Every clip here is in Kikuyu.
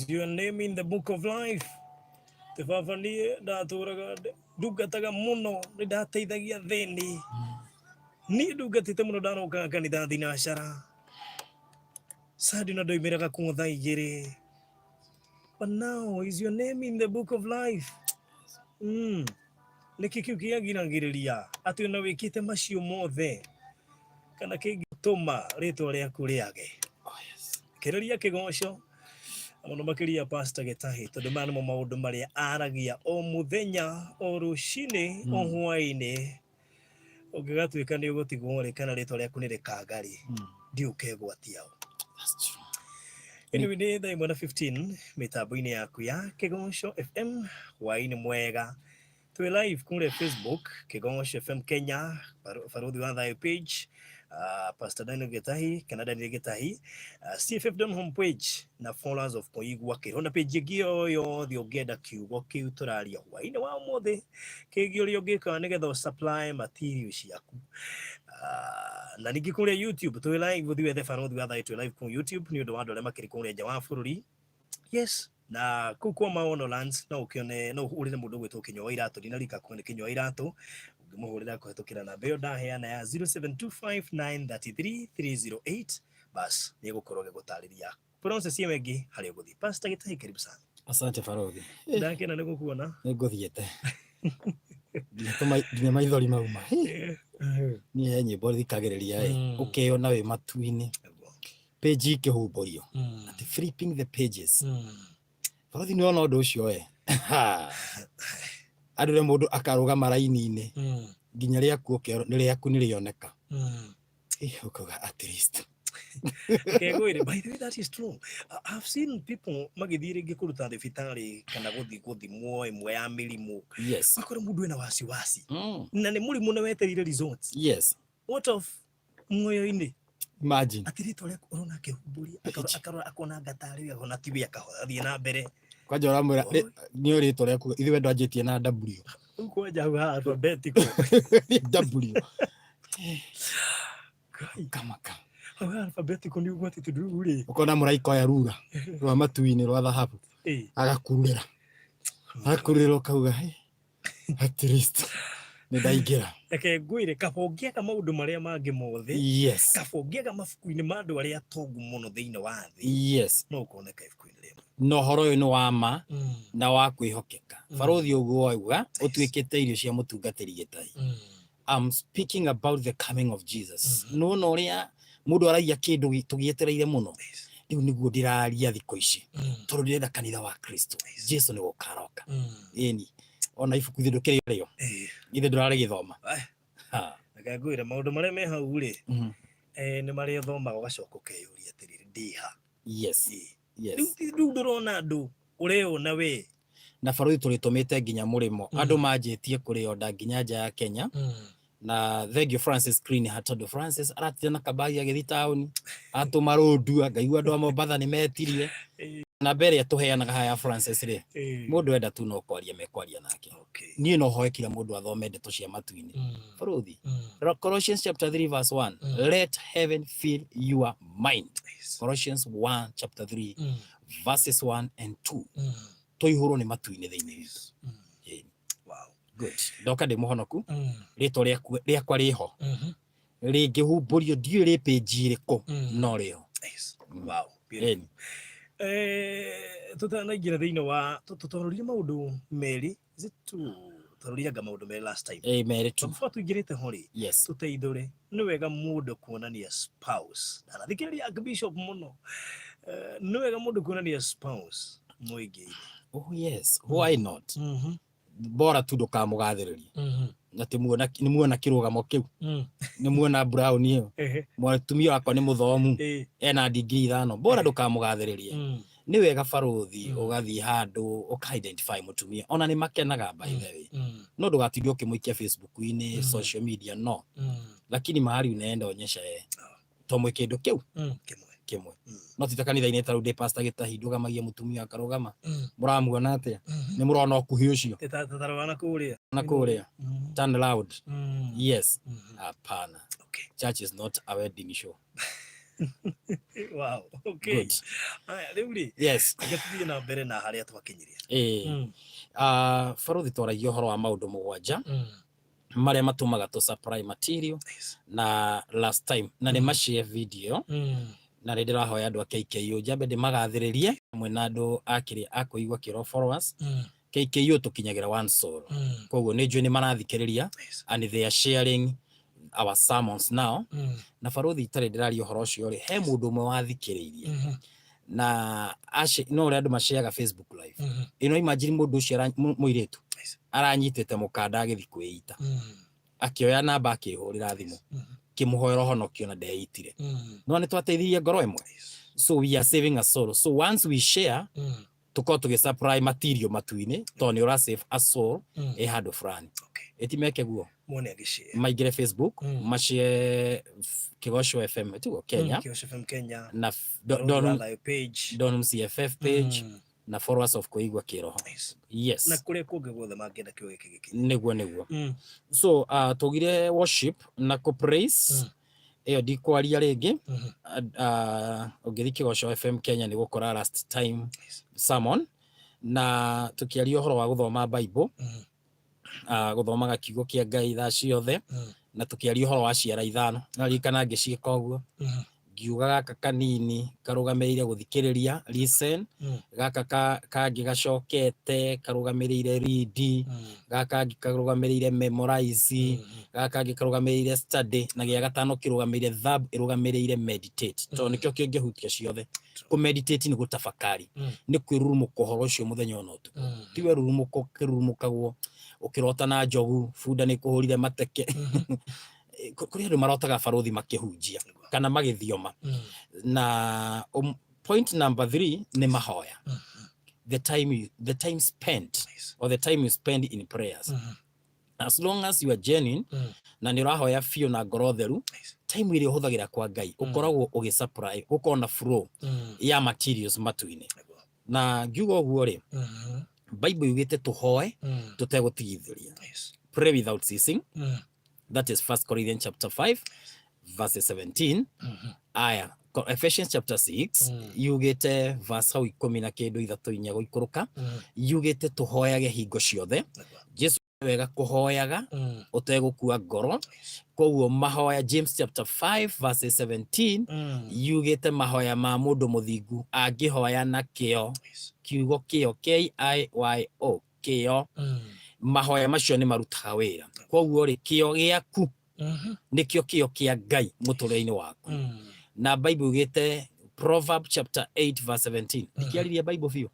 Your name in the book of life. Te baba niĩ ndatũraga ndungataga mũno, nĩ ndateithagia thĩni. Niĩ ndungatĩte mũno, ndarokaga kanitha thinacara. Sunday na ndoimĩraga kuo thaa 2. But now is your name in the book of life? Nĩkĩ kĩu kĩagiragĩrĩria atĩ ona wĩkĩte macio mothe kana kĩngĩtũma rĩtwa rĩaku rĩage? Oh, yes. Kĩrĩria kĩgoco na mũno makĩria Pastor Gĩtahi, tondũ maya nĩmo maũndũ marĩa aragia o mũthenya, o rũcinĩ, o hwaĩ-inĩ. Ũngĩgatuĩka nĩ ũgũtigwo rĩ, kana rĩtwa rĩaku nĩ rĩkanga rĩ, ndiũ ũkegwatia ũ. That's true. Anyway, nĩ thaa 1 na 15 mĩtambo-inĩ yaku ya Kĩgoco FM. Hwaĩ-inĩ mwega, twĩ live kũrĩa Facebook, Kĩgoco FM Kenya, Barũthi wa Thayũ page, Pastor Daniel Gĩtahi kana Daniel Gĩtahi, CFF Don home page na followers of Kũigua Kĩroho na page ĩngĩ o yothe ũngĩenda kiugo kĩu tũraria hwaĩ-inĩ wa ũmũthĩ kĩgiĩ ũrĩa ũngĩka nĩgetha ũ supply material ciaku. Na ningĩ kũrĩa YouTube twĩ live, ũthiĩ wethe Barũthi wa Thayũ, twĩ live kũu YouTube nĩ ũndũ wa andũ arĩa makĩrĩ kũrĩa nja wa bũrũri. Yes, na kũu kwa Maono Lands no ũkĩone, no ũhũrĩre mũndũ ũgwĩtwo Kĩnyua wa Iratũ, ndinarika kuo nĩ Kĩnyua wa Iratũ, ũngĩmũhũrĩra kũhetũkĩra namba ĩyo ndaheana ya 0725933308, bas nĩ egũkorwo agĩgũtarĩria process ĩyo ĩngĩ harĩa ũgũthiĩ. Pastor Gĩtahi, karibu sana. Asante, Barothi. Ndakena nĩ gũkuona. Nĩ ngũthiĩte nginya maithori mauma. Niĩ he nyĩmbo thikagĩrĩria ĩ, ũkeyona wĩ matu-inĩ, page ikĩhumbũrio, atĩ flipping the pages. Barothi, nĩ wona ũndũ ũcio we andũ rĩa mũndũ akarũgama raini-inĩ nginya rĩaku ũkerwo nĩ rĩaku nĩ rĩoneka. Ĩ, ũkauga at least. Kegwĩre, by the way, that is true. I've seen people magĩthiĩ rĩngĩ kũruta thibitarĩ kana gũthiĩ gũthimwo ĩmwe ya mĩrimũ. Ũgakora mũndũ ena wasiwasi. Na nĩ mũrimũ na wetereire results. What of muoyo-inĩ? Imagine. Atĩ rĩtwa rĩaku ũrona akĩhumbũria, akarora akona anga tarĩ we, akona ti we, akahora athiĩ na mbere. Kwanja ũramwĩra nĩ rĩtwa rĩaku ithuĩ ndwanjĩtie na W. Rĩu kwanja hau ha alphabetical. W. Ngai. Kamaka. Hau ha alphabetical nĩ ũgwati tondũ rĩu rĩ. Ũkona mũraika oya rura rwa matu-inĩ rwa thahabu, agakururĩra agakururĩra, ũkauga, "Hey, at least nĩ ndaingĩra." Reke ngwĩre, kaba ũngĩaga maũndũ marĩa mangĩ mothe, kaba ũngĩaga mabuku-inĩ ma andũ arĩa atongu mũno thĩinĩ wa thĩ, no ũkoneka ibuku-inĩ rĩmwe. Na ũhoro ũyũ nĩ wa ma na wa kwĩhokeka. Barũthi, ũguo wauga ũtuĩkĩte irio cia mũtungatĩri Gĩtahi. I'm speaking about the coming of Jesus. Nĩwona ũrĩa mũndũ aragia kĩndũ tũgĩetereire mũno? Rĩu nĩguo ndĩraria thikũ ici, tondũ ndĩrenda kanitha wa Kristo. Jesu nĩ gũka aroka. Ĩni ona ibuku ithe ndũkĩrĩ rĩo, ithe ndũrarĩgĩthoma. Ha. Reke ngwĩre, maũndũ marĩa me hau rĩ, nĩ marĩa ũthomaga ũgacoka ũkeyũria atĩrĩrĩ, ndĩ ha? Rĩu ndũrona andũ ũreyona we. Na barũthi, tũrĩtũmĩte nginya mũrĩmo. Andũ manjĩtie kũrĩonda nginya nja ya Kenya. Na thank you Francis Greenheart, tondũ Francis aratinda na kabagi agĩthiĩ taũni atũma rũndua, ngaigua andũ a Mombatha nĩ metirie. Namba ĩrĩa tũheanaga haha ya Francis rĩ, mũndũ enda tu no kwaria mekwaria nake. Niĩ no hoe kila mũndũ athome ndeto cia matu-inĩ. Barũthi, Colossians chapter 3 verse 1, let heaven fill your mind. Colossians 1 chapter 3 verses 1 and 2. Tũihũrwo nĩ matu-inĩ thĩinĩ witũ. Ĩĩ. Good, ndoka ndĩ mũhonoku. Rĩtwa rĩakwa rĩho, rĩngĩhumbũrio ndiũĩ rĩ page ĩrĩkũ, no rĩho. Beautiful. Tũtanaingĩra thĩinĩ wa twarorire maũndũ merĩ, is it two? Twarorire anga maũndũ merĩ last time. Ĩĩ, merĩ tu. Before tũingĩrĩte ho rĩ, tũteithũre, nĩ wega mũndũ kuonania spouse, ndanathikĩrĩria Archbishop mũno. Nĩ wega mũndũ kuonania spouse mũingĩ-inĩ? Oh yes, why not? Bora tu ndũkamũgathĩrĩrie atĩ muona nĩ muona kĩrũgamo kĩu, nĩ muona brown ĩyo, mũtumia wakwa nĩ mũthomu, ena degree 5. Bora ndũkamũgathĩrĩrie. Nĩ wega, barũthi, ũgathiĩ handũ ũka identify mũtumia, ona nĩ makenaga, by the way. No ndũgatinde ũkĩmũikia Facebook-inĩ, social media, no lakini mahali unaenda onyesha yeye to mwĩ kĩndũ kĩu kĩmwe. Kĩmwe. No ti ta kanitha-inĩ, ta rĩu ndĩ Pastor Gĩtahi, ndũgamagia mũtumia akarũgama, mũramuona atĩa? Nĩ mũrona ũkuhĩ ũcio? Tatarora na kũrĩa. Na kũrĩa turn loud. Yes, hapana. Church is not a wedding show. Wow, okay. Good. Aya, rĩu rĩ, Yes. reke tũthiĩ na mbere na harĩa twakinyirie. Ĩĩ. Ah, barothi, twaragia ũhoro wa maũndũ 7 marĩa matũmaga tũ supply material na last time na nĩ mashare video na nĩ ndĩrahoya andũ a KKU njambe ndĩmagathĩrĩrie hamwe na andũ a kĩrĩa a kũigua kĩro followers. KKU tũkinyagĩra one soul, koguo nĩ njũĩ nĩ marathikĩrĩria and they are sharing our sermons now. Na barothi, itarĩ ndĩraria ũhoro ũcio rĩ, he mũndũ ũmwe wathikĩrĩirie na ace no ũrĩa andũ mashareaga Facebook live ĩno. Imagine mũndũ ũcio mũirĩtu aranyitĩte mũkanda agĩthiĩ kwĩita, akĩoya namba, akĩhũrĩra thimũ, kĩmũhoera ũhonokio na ndeitire. No nĩ twateithirie ngoro ĩmwe. So we are saving a soul. So once we share, tũkorwo tũgĩ supply material matu-inĩ, tondũ nĩ ũra save a soul ĩ handũ fulani. Ĩtimeke guo. Muone agĩshare. Maingĩre Facebook, mashare Kĩgoco FM, tiguo, Kenya. Kĩgoco FM Kenya. Na Barothi wa Thayo page. Donum CFF page na followers of Kũigua Kĩroho. Yes. Na kũrĩa kũngĩ guothe mangĩenda kĩo gĩkĩ gĩkinye. Nĩguo. So tugire worship na kũ praise. Ĩyo ndikwaria rĩngĩ. Ũngĩthiĩ Kĩgoco FM Kenya nĩ gũkora last time sermon na tũkĩaria ũhoro wa gũthoma Bible, gũthomaga kiugo kĩa Ngai thaa ciothe, na tũkĩaria ũhoro wa ciara 5. Naririkana ngĩciĩka ũguo, ngiuga gaka kanini karũgamĩrĩire gũthikĩrĩria, listen, gaka kangĩ gacokete karũgamĩrĩire read, gaka kangĩ karũgamĩrĩire memorize, gaka kangĩ karũgamĩrĩire study, na gĩa gatano kĩrũgamĩrĩire verb, ĩrũgamĩrĩire meditate, tondũ nĩkĩo kĩngĩhutia ciothe. Kũ meditate nĩ gũtafakari, nĩ kwĩrurumũka ũhoro ũcio mũthenya ona ũtukũ. Ti we rurumũka ũkĩrurumũkagwo ũkĩrota na njogu, bunda nĩ kũhũrire mateke. Kũrĩ andũ marotaga barothi makĩhunjia kana magĩthioma. Na point number 3 nĩ mahoya, the time spent or the time you spend in prayers. As long as you are genuine na nĩ ũrahoya biũ na ngoro theru, time ĩrĩa ũhũthagĩra kwa Ngai ũkoragwo ũgĩ supply, gũkorwo na flow ya materials matu-inĩ. Na ngiuga ũguo rĩ, Bible yugĩte tũhoe tũtegũtigithĩria, pray without ceasing. That is First Corinthians chapter 5 verse 17. Aya, Ephesians chapter 6 yugĩte verse hau ikũmi na kĩndũ ithatũ inya gũikũrũka, yugĩte tũhoyage hingo ciothe. Jesu wega kũhoyaga ũtegũkua ngoro. Koguo mahoya, James chapter 5 verse 17 yugĩte mahoya ma mũndũ mũthingu angĩhoya na kĩo, kiugo kĩo, KIYO, kĩo, mahoya macio nĩ marutaga wĩra. Koguo rĩ, kĩo gĩaku nĩkĩo kĩo kĩa Ngai mũtũrĩre-inĩ waku. Na Bible yugĩte Proverb chapter 8 verse 17. Ndikĩaririe Bible biũ.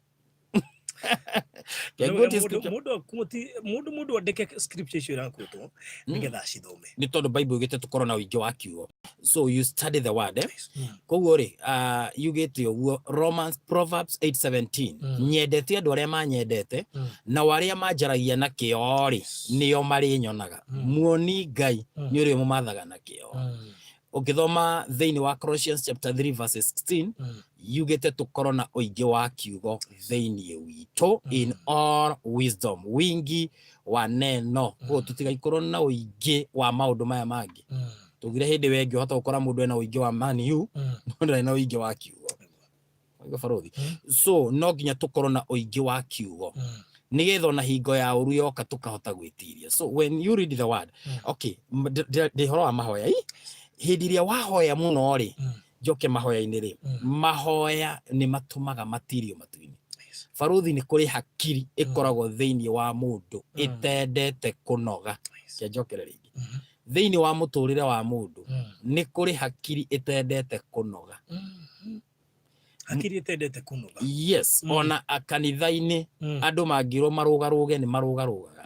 Mũndũ Quote scripture. Mũndũ andĩke scripture icio irakwĩtwo nĩgetha acithome. Nĩ tondũ Bible yugĩte tũkorwo na ũingĩ wa kiugo, so you study the word, eh? Koguo rĩ, yugĩte ũguo Romans, Proverbs 8:17, nyendete andũ arĩa manyendete, nao arĩa manjaragia na kĩo rĩ, nĩo marĩnyonaga. Muoni Ngai nĩ ũrĩa mũmathaga na kĩo. Ũngĩthoma thĩinĩ wa Colossians chapter 3 verse 16, yugĩte tũkorwo na ũingĩ wa kiugo thĩinĩ witũ, in all wisdom, wingi wa neno. Koguo tũtigaikorwo na ũingĩ wa maũndũ maya mangĩ. Tugire hĩndĩ ĩyo ĩngĩ ũhota gũkora mũndũ ena ũingĩ wa Man U, no ndarĩ na ũingĩ wa kiugo. Waigua, barothi? So no nginya tũkorwo na ũingĩ wa kiugo nĩgetha ona hingo ya ũru yoka tũkahota gwĩtiria. So when you read the word, okay, ndĩ ũhoro wa mahoya i hĩndĩ ĩrĩa wahoya mũno rĩ, njoke mahoya-inĩ rĩ, mahoya nĩ matũmaga matirio matu-inĩ. Baruthi, nĩ kũrĩ hakiri ĩkoragwo thĩinĩ wa mũndũ ĩtendete kũnoga. Reke njokere rĩngĩ. Thĩinĩ wa mũtũrĩre wa mũndũ nĩ kũrĩ hakiri ĩtendete kũnoga. Hakiri ĩtendete kũnoga. Yes. Ona kanitha-inĩ andũ mangĩrwo marũgarũge nĩ marũgarũgaga.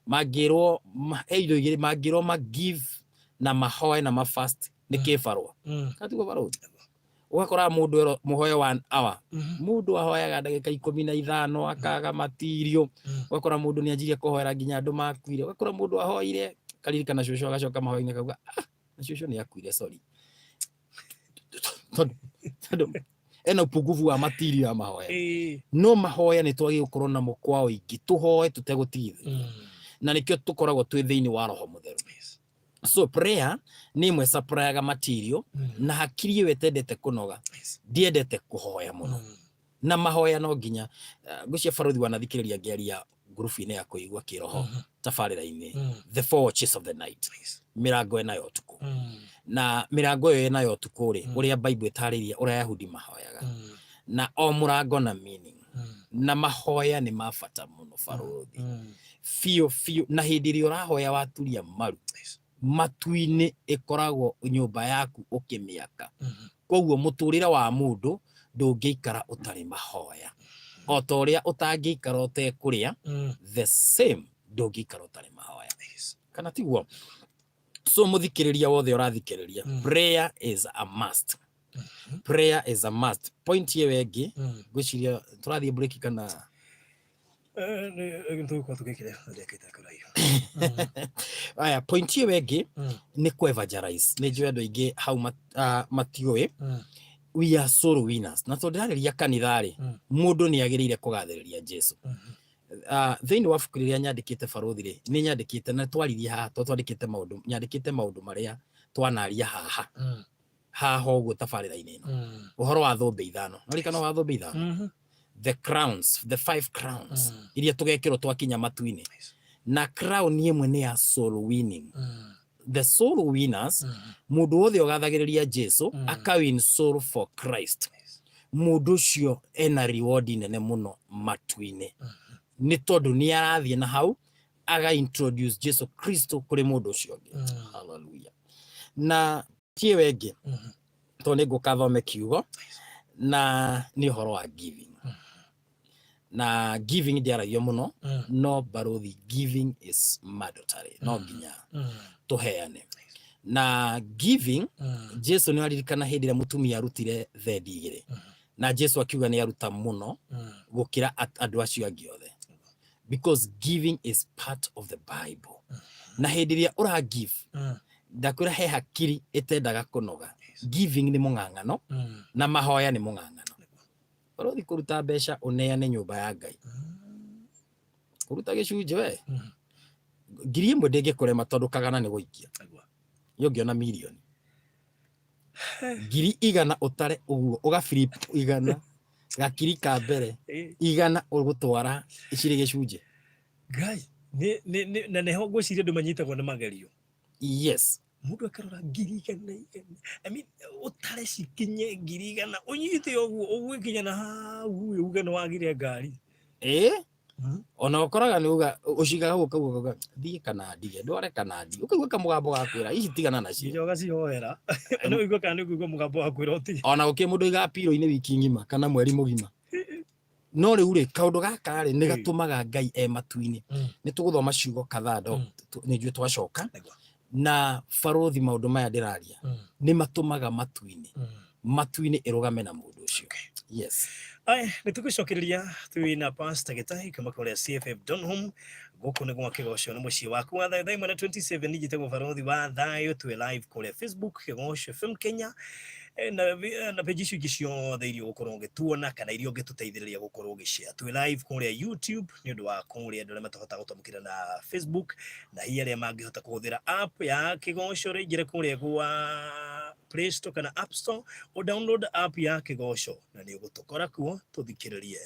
Mangĩrwo he indo igĩrĩ mangĩrwo ma give na mahoe na mafast nĩ kĩbarũa. Katiguo, barothi? Ũgakora mũndũ ero mũhoe one hour, mũndũ ahoyaga ndagĩka 15 akaga matirio. Ũgakora mũndũ nĩ anjirie kũhoera nginya andũ makuire. Ũgakora mũndũ ahoire karirikana cũcũ, agacoka mahoya-inĩ akauga, "Ah, na cũcũ nĩ akuire, sorry," tondũ ena upungufu wa matirio ya mahoya. No mahoya nĩ twagĩrĩirwo gũkorwo namo kwa ũingĩ, tũhoe tũtegũtigithĩria, na nĩkĩo tũkoragwo twĩ thĩinĩ wa Roho Mũtheru. So prayer nĩ ĩmwe supplyaga material na hakiri ĩyo ĩtendete kũnoga, ndiendete kũhoya mũno. Na mahoya no nginya ngwĩciria barothi wanathikĩrĩria ngĩaria ngurubu-inĩ ya kũigua kĩroho tabarĩra-inĩ, the four watches of the night, mĩrango ĩna ya ũtukũ. Na mĩrango ĩyo ĩna ya ũtukũ rĩ, ũrĩa Bible ĩtarĩirie ũrĩa Ayahudi mahoyaga, na o mũrango na meaning, na mahoya nĩ ma bata mũno barothi, biũ biũ. Na hĩndĩ ĩrĩa ũrahoya waturia maru, matu-inĩ ĩkoragwo nyũmba yaku ũkĩmĩaka. Koguo mũtũrĩre wa mũndũ ndũngĩikara ũtarĩ mahoya, o ta ũrĩa ũtangĩikara ũtekũrĩa, the same ndũngĩikara ũtarĩ mahoya, kana tiguo? So mũthikĩrĩria wothe ũrathikĩrĩria, prayer is a must, prayer is a must. Point ĩyo ĩngĩ, ngwĩciria tũrathiĩ break kana? Tũgũkorwo tũgĩkĩra ndagĩka ĩtakũraihu. Aya, point ĩyo ĩngĩ nĩ kũ evangelize. Nĩ njũĩ andũ aingĩ hau matiũĩ we are soul winners, na tondũ ndĩrarĩria kanitha rĩ, mũndũ nĩ agĩrĩire kũgathĩrĩria Jesu. Thĩinĩ wa ibuku rĩrĩa nyandĩkĩte barothi rĩ, nĩ nyandĩkĩte na twaririe haha, to twandĩkĩte maũndũ, nyandĩkĩte maũndũ marĩa twanaria haha haha ũguo tabarĩra-inĩ ĩno, ũhoro wa thũmbĩ ithano. Naririkana ũhoro wa thũmbĩ ithano, the crowns, the five crowns iria tũgekĩrwo twakinya matu-inĩ, na crown ĩmwe nĩ ya soul winning, the soul winners. Mũndũ wothe ũgathagĩrĩria Jesu, akawin soul for Christ, mũndũ ũcio ena reward nene mũno matu-inĩ, nĩ tondũ nĩ arathiĩ na hau aga introduce Jesu Kristo kũrĩ mũndũ ũcio ũngĩ. Hallelujah. Na tiĩ ĩngĩ, tondũ nĩ ngũka thome kiugo, na nĩ ũhoro wa giving. Na giving ndĩaragio mũno, no barothi, giving is mandatory, no nginya tũheane. Na giving, Jesu nĩ aririkana hĩndĩ ĩrĩa mũtumia arutire thendi igĩrĩ, na Jesu akiuga nĩ aruta mũno gũkĩra andũ acio angĩ othe, because giving is part of the Bible. Na hĩndĩ ĩrĩa ũra give, ndakwĩra he hakiri ĩtendaga kũnoga. Giving nĩ mũng'ang'ano, na mahoya nĩ mũng'ang'ano. Ũrothi kũruta mbeca ũneane nyũmba ya Ngai, kũruta gĩcunjĩ we, 1,000 ndĩngĩkũrema, tondũ kagana nĩ gũikia. Nĩ ũngĩona mirioni 100,000 ũtare ũguo, ũgaflip igana gakiri ka mbere, igana ũgũtwara cirĩ gĩcunjĩ. Ngai na nĩho ngwĩciria andũ manyitagwo nĩ magerio. Mũndũ akarora 100,000 igana, I mean, ũtare cikinye 100,000, ũnyite ũguo ũgwĩkinya na hau uge nĩ wagire ngari. Ĩ, ona ũkoraga nĩ uga ũcigaga gũka ũguo, thiĩ kana ndige, ndware kana ndige, ũkaigua kamũgambo gakwĩra ici tigana nacio. Nginya ũgacihoera nĩ ũigua kana nĩ ũkũigua mũgambo wa kwĩra ũtige. Ona gũkĩrĩ mũndũ ũigaga piro-inĩ wiki ng'ima kana mweri mũgima. No rĩu rĩ, kaũndũ gaka rĩ, nĩ gatũmaga Ngai e matu-inĩ. Nĩ tũgũthoma ciugo kadhaa ndo nĩ njũĩ twacoka. Na barothi, maũndũ maya ndĩraria nĩ matũmaga matu-inĩ ĩrũgame na mũndũ ũcio. Yes. Aya, nĩ tũgũcokereria twĩ na Pastor Gĩtahi kuma kũrĩa CFF Donholm. Gũkũ nĩ gwa Kĩgoco, nĩ mũciĩ waku wa thayũ. Thaa 1 na 27, njĩtagwo barothi wa thayũ. Twĩ live kũrĩa Facebook Kĩgoco FM Kenya, na page icio ingĩ ciothe iria ũgũkorwo ũgĩtuona kana iria ũngĩtũteithĩrĩria gũkorwo ũgĩshare. Twĩ live kũrĩa YouTube nĩ ũndũ wa kũrĩa andũ arĩa matahotaga gũtwamũkĩra na Facebook, na hihi arĩa mangĩhota kũhũthĩra app ya Kĩgoco, rĩingĩre kũrĩa gwa Play Store kana App Store, ũ download app ya Kĩgoco na nĩ ũgũtũkora kuo tũthikĩrĩrie.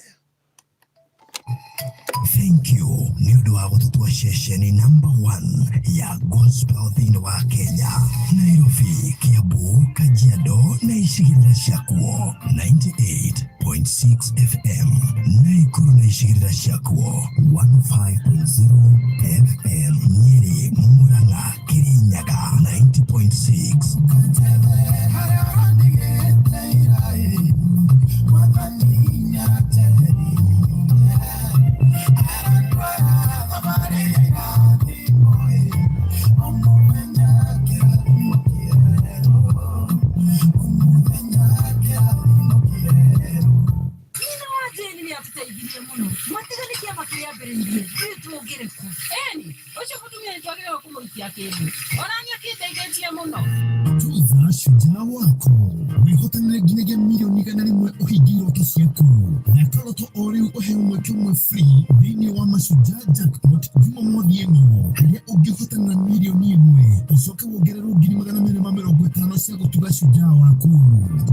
Thank you nĩ ũndũ wa gũtũtua ceceni number one ya gospel thĩinĩ wa Kenya. Nairobi, Kiambu, Kajiado na icigĩrĩra ciakuo 98.6 FM, Naikuru na icigĩrĩra ciakuo 105.0 FM, Nyeri, Murang'a, Kirinyaga 90.6. Aratũteithirie mũno. Mwatiga nĩ kĩama kĩrĩambĩrĩirie, ithuĩ tũngĩrĩ kũ? Ĩni, ũcio mũtumia nĩ twagĩrĩirwo kũmũikia kĩndũ. Ona niĩ akĩndeithĩtie mũno. Tuza shujaa wako wĩhotanĩre nginyagia mirioni 100 ũhingie iroto ciaku. Thaka Lotto o rĩu ũheo mweke ũmwe free thĩinĩ wa Mashujaa Jackpot Jumamothi ĩno, harĩa ũngĩhotanĩra mirioni 1 ũcoke wongererwo 250,000 cia gũtuga shujaa waku.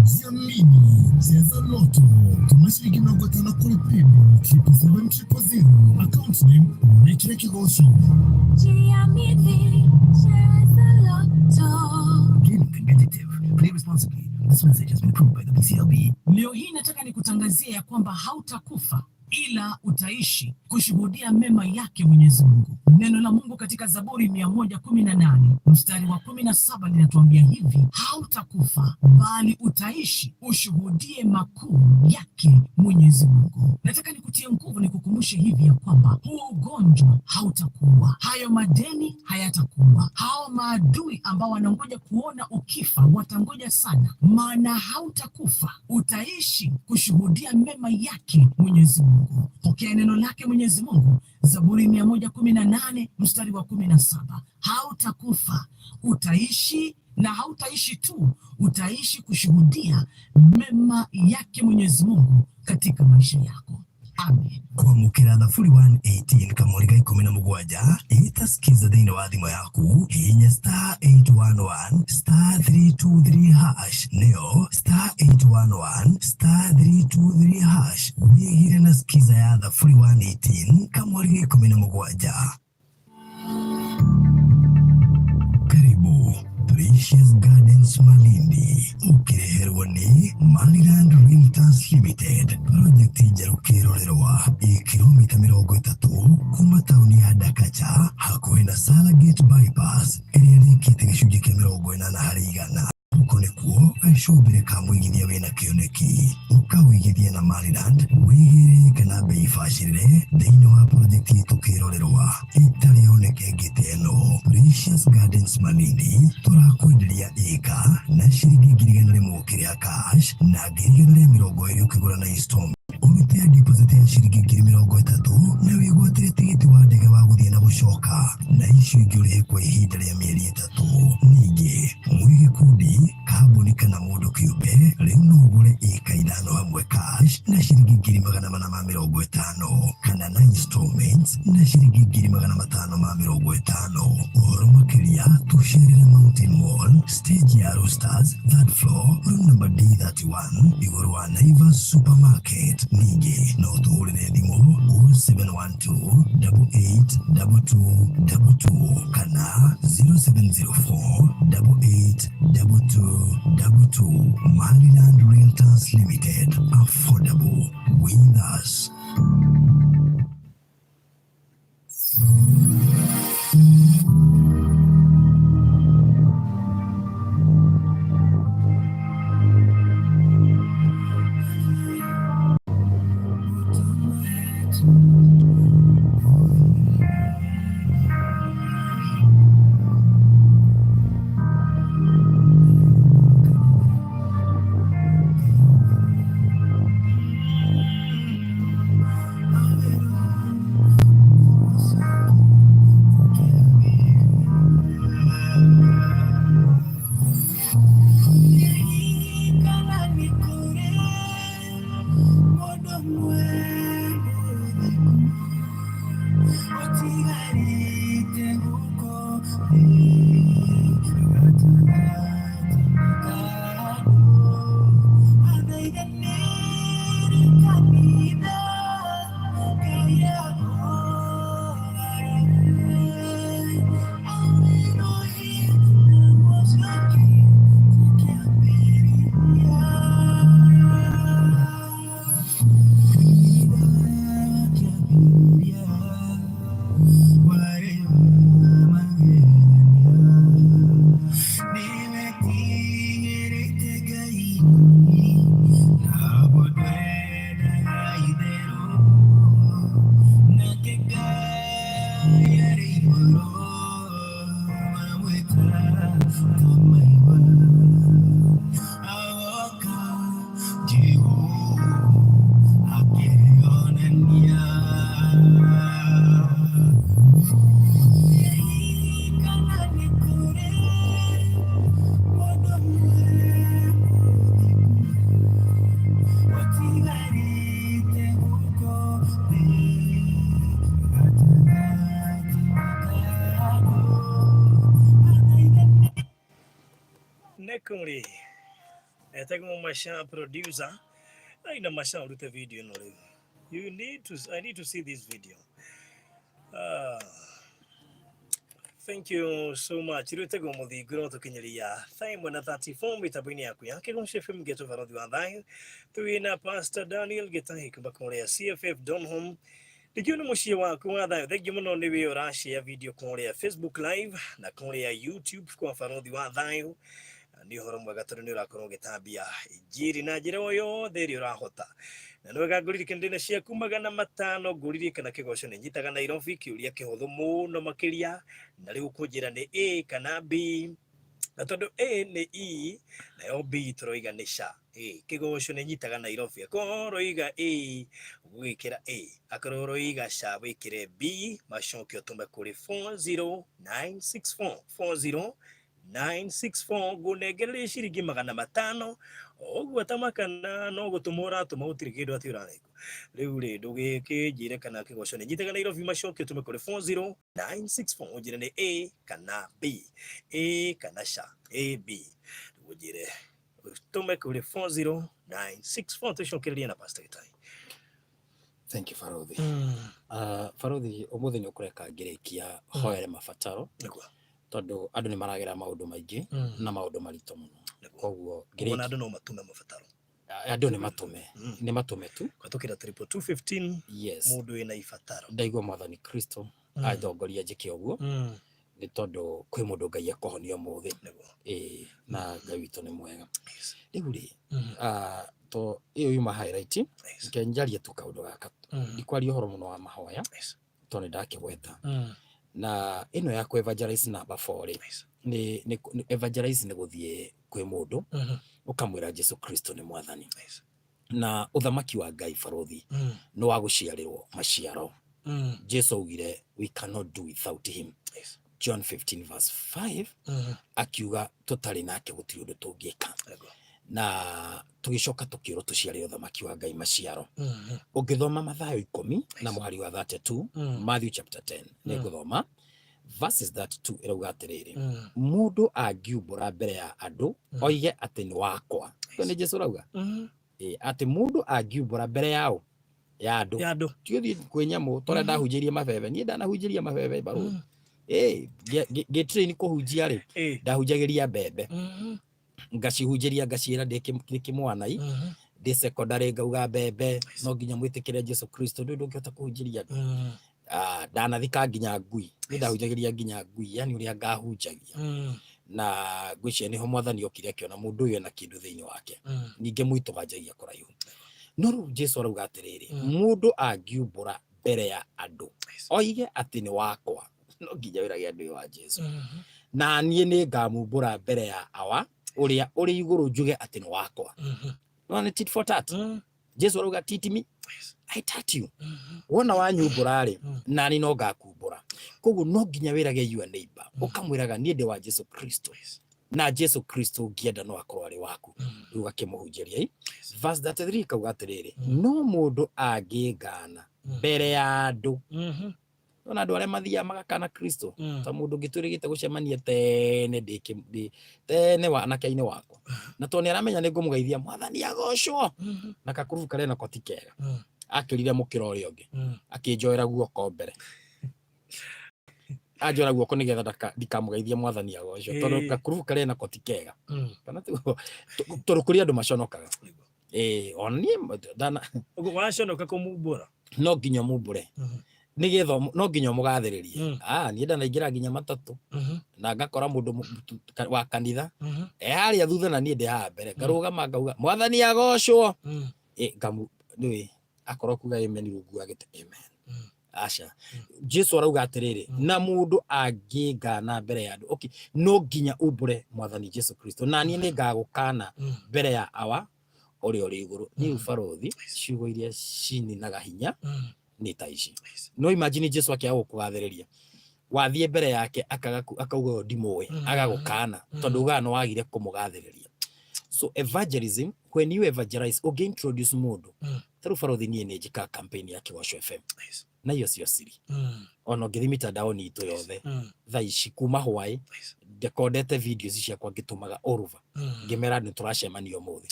Jiamini, cheza Lotto. Tũma ciringi 50 kũrĩ paybill 777 000, account name wĩkĩre Kĩgoco. Jiamini, cheza Lotto. Gaming can be addictive. Play responsibly. This message has been approved by the BCLB. Leo hii nataka nikutangazia ya kwamba hautakufa ila utaishi kushuhudia mema yake Mwenyezi Mungu. Neno la Mungu katika Zaburi 118 mstari wa 17 linatuambia hivi, hautakufa bali utaishi ushuhudie makuu yake Mwenyezi Mungu. Nataka nikutie nguvu, nikukumbushe hivi ya kwamba huo ugonjwa hautakuwa, hayo madeni hayatakuwa, hao maadui ambao wanangoja kuona ukifa watangoja sana, maana hautakufa, utaishi kushuhudia mema yake Mwenyezi Mungu. Pokea neno lake Mwenyezi Mungu, Zaburi 118 mstari wa 17. Hautakufa, utaishi, na hautaishi tu, utaishi kushuhudia mema yake Mwenyezi Mungu katika maisha yako. Amen. Kwamũkĩra thaburi 118 kamũri ga 17 ĩta skiza thĩinĩ wa thimũ yaku, hihinya star 811 star 323 hash, nĩyo star 811 star 323 hash, wĩgĩre na skiza ya thaburi 118 kamũri ga 17. Karibu Precious Gardens Malindi, ũkĩreherwo nĩ Maryland Realtors Limited. Project njerũ kĩrorerwa ĩ kilomita 30 kuma taũni ya Dakacha, hakuhĩ na Salagate Bypass ĩrĩa ĩrĩkĩte gĩcunjĩ kĩa 80%. Gũkũ nĩkuo gacũmbĩrĩ ka mũigithia wĩna kĩoneki. Ũkawĩigithia na Maryland, wĩgĩre kana bei bacĩrĩre thĩinĩ wa project itũ kĩrorerwa ĩtarĩ yoneka ĩngĩ ta ĩno. Precious Gardens Malindi, tũrakwenderia ĩka na ciringi 100,000 ũkĩrĩha cash na 120,000 ũkĩgũra na installment. Ũrute deposit ya ciringi 30,000 na wĩgwatĩre tigiti wa ndege wa gũthiĩ na gũcoka, na icio ingĩ ũrĩhe kwa ihinda rĩa mĩeri 3. Ningĩ mwĩ gĩkundi, kambuni kana mũndũ kĩũmbe, rĩu no ũgũre ĩka 5 hamwe cash na ciringi 450,000 kana na installments na ciringi 550,000. Ũhoro makĩria tũcerere Mountain Mall, stage ya Roasters, third floor, room number D31, igũrũ wa Naivas Supermarket. Ningĩ no tũhũrĩre thimũ 0712 88 22 22 kana 0704 88 22 22. Maryland Realtors Limited, affordable with us. Kũrĩ etagwo Masha producer aina Masha urute video ĩno rĩu. You need to, I need to see this video. Ah. Thank you so much. Rĩu tegwo mũthingu no tũkinyĩria thaa ĩmwe na 34 mĩtambo-inĩ yaku ya Kĩgoco FM Ghetto Barothi wa Thayũ. Twĩ na Pastor Daniel Gĩtahi kuma kũrĩa CFF Donholm. Ndikĩũĩ nĩ mũciĩ waku wa thayũ. Thengiũ mũno nĩ wĩ ũrashare video kũrĩa Facebook Live na kũrĩa YouTube kwa Barothi wa Thayũ. Nĩ ũhoro mwega tondũ nĩ ũrakorwo ũgĩtambia injiri na njĩra o yothe ĩrĩa ũrahota. Na nĩ wega ngũririkane ndĩna ciaku 500 ngũririkana kĩgoco nĩ nyitaga Nairobi kĩũria kĩhũthũ mũno makĩria na rĩu ũkũnjĩra nĩ A kana B na tondũ A nĩ E nayo B tũroiga nĩ ca. Ĩ, kĩgoco nĩ nyitaga Nairobi akorwo ũroiga A ũgwĩkĩra A akorwo ũroiga ca wĩkĩre B macokio ũtũme kũrĩ 40964 40 964 ngũnengereria ciringi 500 ũguo ta makana no gũtũma ũratũma gũtirĩ kĩndũ atĩ ũranengwo rĩu rĩ ndũgĩkĩnjĩre kana kĩgoco nĩ nyitaga Nairobi macokio tũme kũrĩ 40964 ũnjĩre nĩ A kana B A kana C A B ũnjĩre tũme kũrĩ 40964 tũcokererie na Pastor Gĩtai. Thank you Barothi. Barothi ũmũthĩ nĩ ũkũreka ngĩrĩkia hoere mabataro Nĩguo. tondũ andũ nĩ maragera maũndũ maingĩ na maũndũ maritũ mũno. Nĩguo. Koguo Ũguo na ngĩrĩkia andũ no matũme mabataro andũ nĩ matũme nĩ matũme tu kũhetũkĩra 22215 yes mũndũ wĩna ibataro ndaigua mwathani Kristo antongoria njĩke ũguo nĩ tondũ kwĩ mũndũ Ngai ekũhonia ũmũthĩ. Nĩguo. Ĩĩ na Ngai witũ nĩ mwega. Rĩu rĩ to ĩyo yuma highlight reke njarie tu kaũndũ gaka ndikwaria ũhoro mũno wa mahoya tondũ nĩ ndakĩgweta na ĩno ya kũ evangelize number 4 rĩ nĩ evangelize nĩ gũthiĩ kwĩ mũndũ ũkamwĩra Jesu Kristo nĩ mwathani na ũthamaki wa Ngai barothi nĩ wa gũciarĩrwo maciaro. Jesu augire we cannot do without him. John 15 verse 5 akiuga tũtarĩ nake gũtirĩ ũndũ tũngĩka na tũgĩcoka tũkĩrwo tũciarĩre ũthamaki wa Ngai maciaro. Ũngĩthoma Mathayo 10 na mũhari wa 32 Matthew chapter 10 nĩ ngũthoma verses 32 ĩrauga atĩrĩrĩ mũndũ angiumbũra mbere ya andũ oige atĩ nĩ wakwa. Ũyũ nĩ Jesu ũrauga atĩ mũndũ angiumbũra mbere yao ya andũ ya andũ ti ũthiĩ kwĩ nyamũ torĩa ndahunjĩirie mabebe niĩ ndanahunjĩria mabebe barũthi ngĩ train kũhunjia rĩ ndahunjagĩria mbembe ngacihunjĩria ngaciĩra ndĩ kĩmwanai ndĩ secondary ngauga mbembe no nginya mwĩtĩkĩre Jesu Kristo ndũĩ ndũngĩhota kũhunjĩria andũ. Ndanathika nginya ngui niĩ ndahunjagĩria nginya ngui yani ũrĩa ngahunjagia na ngwĩciria nĩho mwathani okire akĩona mũndũ ũyũ ena kĩndũ thĩinĩ wake ningĩ mwitũ wanjagia kũraihu no rĩu Jesu arauga atĩrĩrĩ mũndũ angiumbũra mbere ya andũ oige atĩ nĩ wakwa no nginya wĩrage andũ ũyũ wa Jesu na niĩ nĩ ngamumbũra mbere ya awa ũrĩa ũrĩ igũrũ njuge atĩ nĩ wakwa. No nĩ tit for tat. Jesu arauga tit me I tat you. Wona wanyumbũra rĩ nani no ngakumbũra. Koguo no nginya wĩrage your neighbor ũkamwĩraga niĩ ndĩ wa Jesu Kristo na Jesu Kristo ũngĩenda no akorwo arĩ waku. Rĩu akĩmũhunjĩria verse 33 kauga atĩrĩrĩ no mũndũ angĩngana mbere ya andũ ona andũ arĩa mathiaga magakana Kristo ta mũndũ ũngĩ twĩrĩgĩte gũcemania tene ndĩ tene wanake-inĩ wakwa na tondũ nĩ aramenya nĩ ngũmũgeithia mwathani agocwo na kakurubu karĩa nako ti kega akĩrire mũkĩra ũrĩa ũngĩ akĩnjoera guoko mbere anjoera guoko nĩgetha ndikamũgeithie mwathani agocwo tondũ gakurubu karĩa nako ti kega kana tondũ kũrĩ andũ maconokaga ona niĩ ndana ũguo waconoka kũmumbũra no nginya mumbũre nĩgetha no nginya ũmũgathĩrĩrie. Niĩ ndanaingĩra nginya matatũ na ngakora mũndũ wa kanitha e harĩa thutha na niĩ ndĩ haha mbere ngarũgama ngauga mwathani agocwo nĩũĩ akorwo kuga amen rungu wa gĩtĩ amen aca Jesu arauga atĩrĩrĩ na mũndũ angĩngana mbere ya andũ okay no nginya umbũre mwathani Jesu Kristo na niĩ nĩ ngagũkana mbere ya awa ũrĩa ũrĩ igũrũ. Niĩ barothi ciugo iria cininaga hinya nĩ ta ici. No imagine Jesu akĩaga gũkũgathĩrĩria wathiĩ mbere yake akauga ũyũ ndimũĩ agagũkana tondũ ugaga nĩ wagire kũmũgathĩrĩria. So evangelism, when you evangelize ũngĩ introduce mũndũ ta rĩu barothi niĩ nĩ njĩkaga campaign ya Kĩgoco FM na iyo cio siri ona ũngĩthiĩ mitandaoni itũ yothe thaa ici kuma hwaĩ Ndekondete videos ciakwa ngĩtũmaga all over, ngĩmera nĩ tũracemania ũmũthĩ.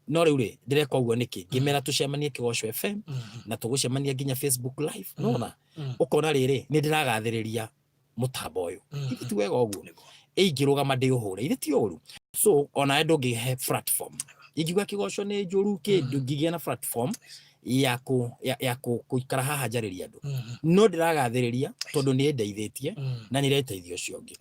No rĩu rĩ, ndĩreka ũguo nĩkĩ? Ngĩmera tũcemanie Kĩgoco FM na tũgũcemania nginya Facebook Live. Nona ũkona rĩrĩ, nĩ ndĩragathĩrĩria mũtambo ũyũ. Ithe ti wega ũguo? Ingĩrũgama ndĩũhũre, ithe ti ũru? So onawe ndũngĩhe platform ingiuga Kĩgoco nĩ njũru kĩ, ndũngĩgĩa na platform ya kũ ya, ya kũ kũikara haha njarĩria andũ. No ndĩragathĩrĩria tondũ nĩ ĩndeithĩtie na nĩ ĩreteithia ũcio ũngĩ.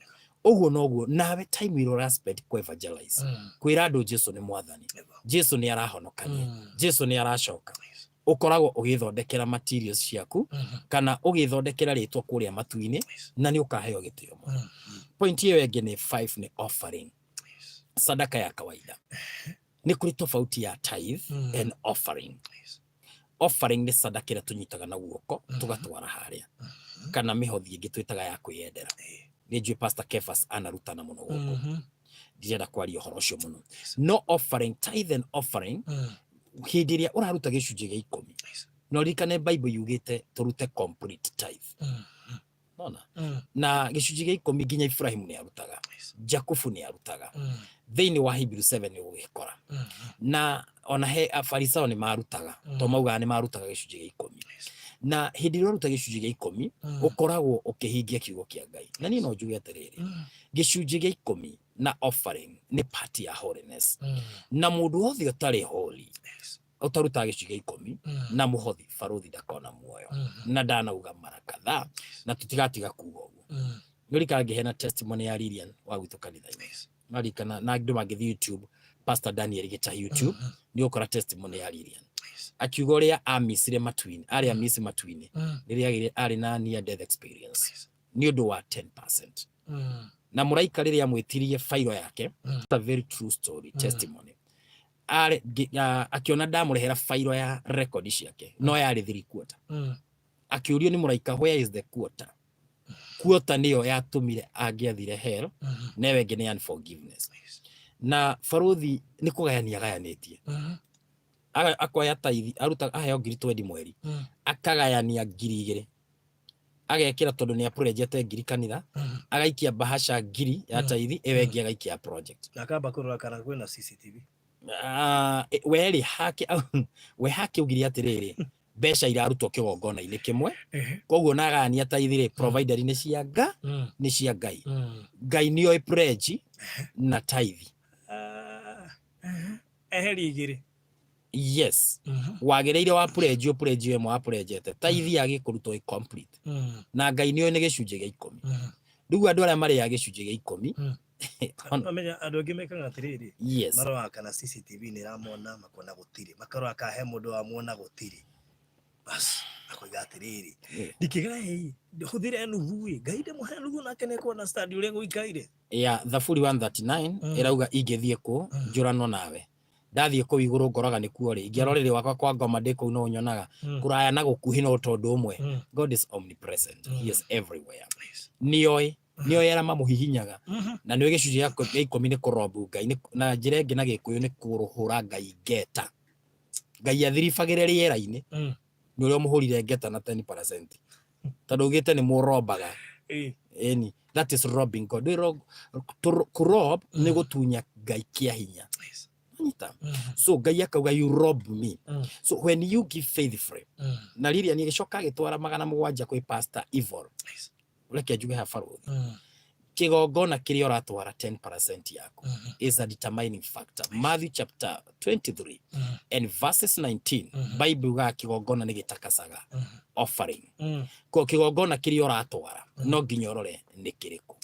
Ũguo noguo nawe, time will respect kũ evangelize, kwĩra andũ Jesu nĩ mwathani, Jesu nĩ arahonokania, Jesu nĩ aracoka. Ũkoragwo ũgĩthondekera materials ciaku kana ũgĩthondekera rĩtwa kũrĩa matu-inĩ, na nĩ ũkaheo gĩtĩo mũno. Point ĩyo ĩngĩ nĩ 5, nĩ offering, sadaka ya kawaida. Nĩ kũrĩ tofauti ya tithe and offering. Offering nĩ sadaka ĩrĩa tũnyitaga na guoko tũgatwara harĩa, kana mĩhothi ĩngĩ twĩtaga ya kwĩyendera. Nĩ njũĩ Pastor Kefas anarutana mũno gũkũ, ndirenda kwaria ũhoro ũcio mũno. No offering, tithe and offering, hĩndĩ ĩrĩa ũraruta gĩcunjĩ gĩa 10, no ririkane Bible yugĩte tũrute complete tithe. Nona na gĩcunjĩ gĩa 10 nginya Ibrahimu nĩ arutaga, Jakubu nĩ arutaga. Thĩinĩ wa Hebrew 7 nĩ ũgũgĩkora na ona he Afarisayo nĩ marutaga, to maugaga nĩ marutaga gĩcunjĩ gĩa 10. Na hĩndĩ ĩrĩa ũraruta gĩcunjĩ gĩa 10, ũkoragwo ũkĩhingia kiugo kĩa Ngai. Na niĩ no njuge atĩrĩrĩ, gĩcunjĩ gĩa 10 na offering nĩ part ya holiness, na mũndũ wothe ũtarĩ holy, ũtarutaga gĩcunjĩ gĩa 10 na mũhothi, barothi ndakona muoyo. Na ndanauga mara kadhaa na tũtigatiga kuga ũguo. Nĩ ũrikana ngĩheana testimony ya Lilian wa gwitũ kanitha-inĩ? Marikana na andũ mangĩthiĩ YouTube, Pastor Daniel Gĩta YouTube, nĩ ũkora testimony ya Lilian akiuga ũrĩa amisire matu-inĩ, arĩ amisi matu-inĩ rĩrĩa arĩ na near death experience nĩ ũndũ wa 10%, na mũraika rĩrĩa amwĩtirie fairo yake. A very true story, testimony. Arĩ akĩona ndamũrehera fairo ya record ciake, no yarĩ three quarter. Akĩũrio nĩ mũraika, "Where is the quarter?" Quarter nĩyo yatũmire angĩathire hell, na ĩyo ĩngĩ nĩ unforgiveness. Na barothi nĩ kũgayania gayanĩtie. Akoya tithe, aruta, aheo 20,000 mweri, akagayania 2,000 agekĩra, tondũ nĩ apurejete 1,000 kanitha, agaikia bahasha 1,000 ya tithe, ĩyo ĩngĩ agaikia ya project. Na akamba kũrora kana kwĩna CCTV. Ah, we rĩ hake, we hake ugire atĩrĩrĩ, mbeca irarutwo kĩgongona-inĩ kĩmwe, koguo nagayania tithe rĩ, provider nĩ cia nga nĩ cia Ngai. Ngai nĩoĩ pledge na tithe. Ah, eheri 2. Yes, wagĩrĩire wa pledge, ũ pledge ĩmwe wa pledgete tithe yagĩ kũrutwo ĩ complete, na Ngai nĩoĩ nĩ gĩcunjĩ gĩa 10. Rĩu andũ arĩa marĩaga gĩcunjĩ gĩa 10 Amenya andũ aingĩ mekaga atĩrĩrĩ, maroraga kana CCTV nĩ ĩramona, makona gũtirĩ, makarora kana he mũndũ wamuona, gũtirĩ, bas akoiga atĩrĩrĩ, ndikĩgae hũthĩre nuthu ĩ, Ngai ndĩmũhe nuthu nake nĩ kuona stand ũrĩa gũikaire. Ya Thaburi 139 ĩrauga, ingĩthiĩ kũ njũranwo nawe? Ndathiĩ kũu igũrũ ngoraga nĩkuo rĩ, ingĩara ũrĩrĩ wakwa kwa ngoma, ndĩ kũu no ũnyonaga. Kũraya na gũkuhĩ no tondũ ũmwe. God is omnipresent, he is everywhere. Nĩoĩ, nĩoĩ arĩa mamũhihinyaga, na nĩoĩ gĩcunjĩ gĩa 10 nĩ kũrombu Ngai. Na njĩra ĩngĩ na Gĩkũyũ nĩ kũhũra Ngai ngeta. Ngai athiribagĩre rĩera-inĩ nĩ ũrĩa ũmũhũrire ngeta na 10%, tondũ ugĩte nĩ mũrombaga. Ĩni, that is robbing God. Kũrob nĩ gũtunya Ngai kĩa hinya. Anyita? So Ngai akauga, "You rob me." So when you give faithfully, na Lilian agĩcoka agĩtwara 700 kwĩ Pastor Evil. Reke njuge ha barothi, kĩgongona kĩrĩa ũratwara 10% yaku is a determining factor. Matthew chapter 23 and verses 19, Bible yugaga kĩgongona nĩ gĩtakacaga offering. Ko kĩgongona kĩrĩa ũratwara no nginya ũrore nĩ kĩrĩkũ,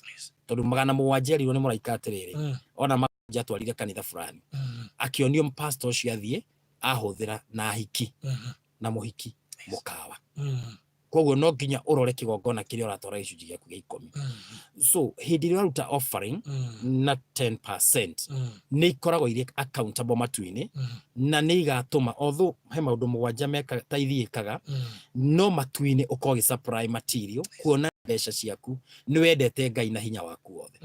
tondũ 700 erirwo nĩ mũraika atĩrĩrĩ, ona 700 atwarire kanitha fulani, akĩonio pastor ũcio athiĩ ahũthĩra na ahiki na mũhiki mũkawa. Koguo no nginya ũrore kĩgongona kĩrĩa ũratwara gĩcunjĩ gĩaku gĩa 10. So hĩndĩ ĩrĩa ũraruta offering na 10%, nĩ ikoragwo irĩ accountable matu-inĩ, na nĩ igatũma, although he maũndũ 7 meka ta ithiĩkaga, no matu-inĩ ũkorwo ũgĩ supply material kuona mbeca ciaku nĩ wendete Ngai na hinya waku wothe.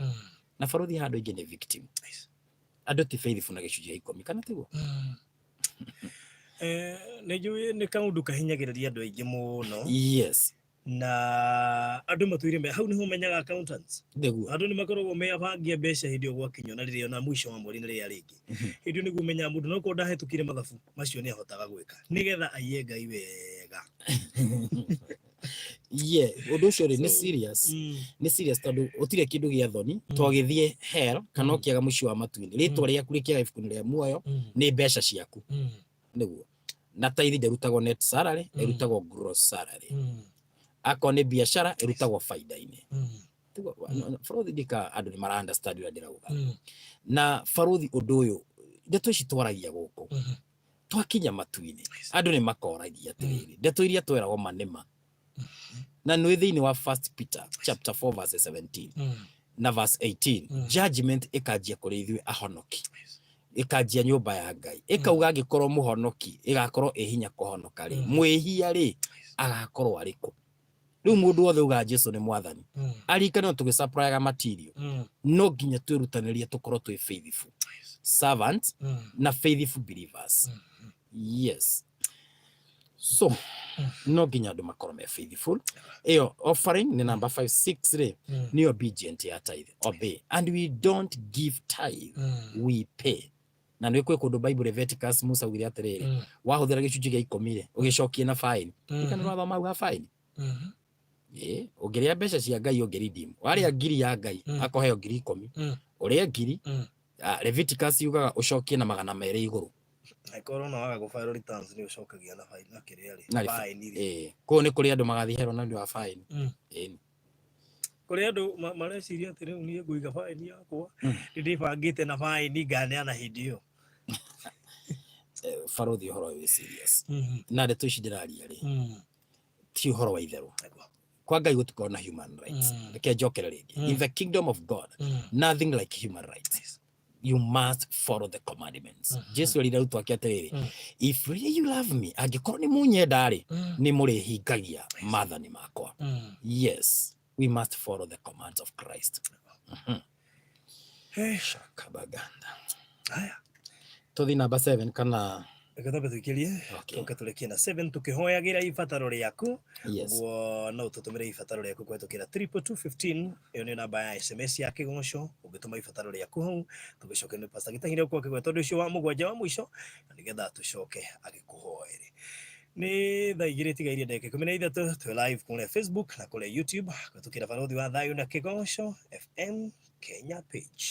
Na barothi, handũ aingĩ nĩ victim. Andũ ti faithful na gĩcunjĩ gĩa 10, kana tiguo? Nĩ njũĩ nĩ kaũndũ kahinyagĩrĩria andũ aingĩ mũno. Na andũ matũire me hau nĩho menyaga accountants. Nĩguo. Andũ nĩ makoragwo meabangia mbeca hĩndĩ ĩyo gwakinywo na rĩrĩa na mũico wa mweri na rĩrĩa rĩngĩ. Hĩndĩ ĩyo nĩguo ũmenyaga mũndũ no korwo ndahĩtũkire mathabu macio nĩ ahotaga gwĩka nĩgetha aiye Ngai wega. Yeah, ũndũ ũcio rĩ nĩ So, serious. Nĩ serious tondũ gũtirĩ kĩndũ gĩa thoni twagĩthiĩ hell kana ũkĩaga mũciĩ wa matu-inĩ, rĩtwa rĩaku rĩkĩaga ibuku-inĩ rĩa muoyo nĩ mbeca ciaku. Nĩguo. Na tithe ndĩrutagwo net salary, ĩrutagwo gross salary. Akorwo nĩ biacara ĩrutagwo baida-inĩ. Barothi ndika andũ nĩ mara understand ũrĩa ndĩrauga. Na barothi ũndũ ũyũ ndeto ici twaragia gũkũ twakinya matu-inĩ andũ nĩ makoragia atĩrĩrĩ, ndeto iria tweragwo ma nĩ ma. Na nĩ thĩinĩ wa First Peter chapter 4 verse 17 na verse 18, judgment ĩkanjia kũrĩ ithuĩ ahonoki, ĩkanjia nyũmba ya Ngai, ĩkauga angĩkorwo mũhonoki ĩgakorwo ĩ hinya kũhonoka rĩ, mwĩhia rĩ agakorwo arĩ kũ? Rĩu mũndũ wothe ugaga Jesu nĩ mwathani arikane tũgĩsupplyga material, no nginya twĩrutanĩrie tũkorwo twĩ faithful servants na faithful believers. Yes, so no nginya andũ makorwo me faithful. Ĩyo offering nĩ number 5 6 rĩ, nĩ obedient ya tithe, obey, and we don't give tithe, we pay. Na nĩ kwĩ kũndũ Bible Leviticus Musa augire atĩrĩrĩ, wahũthĩra gĩcunjĩ gĩa 10 rĩ, ũgĩcokie na fine. Ririkana nĩwathoma hau ha fine. Ĩĩ, ũngĩrĩa mbeca cia Ngai ũngĩredeem, warĩa ngiri ya Ngai akũheo 10,000. Ũrĩe 1,000, Leviticus yugaga ũcokie na 200 igũrũ. Angĩkorwo no waga gũ file returns nĩ ũcokagia na fine na kĩrĩa rĩ Na fine rĩ. Ĩĩ, kũu nĩ kũrĩ andũ magathiĩ hero na ũndũ wa fine. Ĩĩ. Kũrĩ andũ mareciria atĩ rĩu niĩ ngũiga fine yakwa, nĩ ndĩbangĩte na fine nganeana hĩndĩ ĩyo. Barothi ũhoro ũyũ wĩ serious. Na ndeto ici ndĩraria rĩ, ti ũhoro wa itherũ. Kwa Ngai gũtikorwo na human rights. Reke njokere rĩngĩ, in the kingdom of God nothing like human rights. You must follow the commandments. Jesu erire arutwo ake atĩrĩrĩ, if really you love me, angĩkorwo nĩ mũnyenda rĩ, nĩ mũrĩhingagia maathani makwa. Yes, we must follow the commands of Christ. Shakabaganda. Haya. Tũthiĩ number 7 kana? Reke twambe tũikĩrie. Okay. Tũke tũrĩkie na 7 tũkĩhoyagĩra ibataro rĩaku. Yes. Ũguo no ũtũtũmĩre ibataro rĩaku kũhetũkĩra 22215, ĩyo nĩyo namba ya SMS ya Kĩgoco. Ũngĩtũma ibataro rĩaku hau, tũgĩcoke nĩ Pastor Gĩtahire ũkorwo akĩgweta ũndũ ũcio wa mũgwanja wa mũico, na nĩgetha tũcoke agĩkũhoere. Nĩ thaa 2 tigairie ndagĩka 13, twĩ live kũrĩa Facebook na kũrĩa YouTube kũhetũkĩra Barothi wa Thayũ na Kĩgoco FM Kenya page.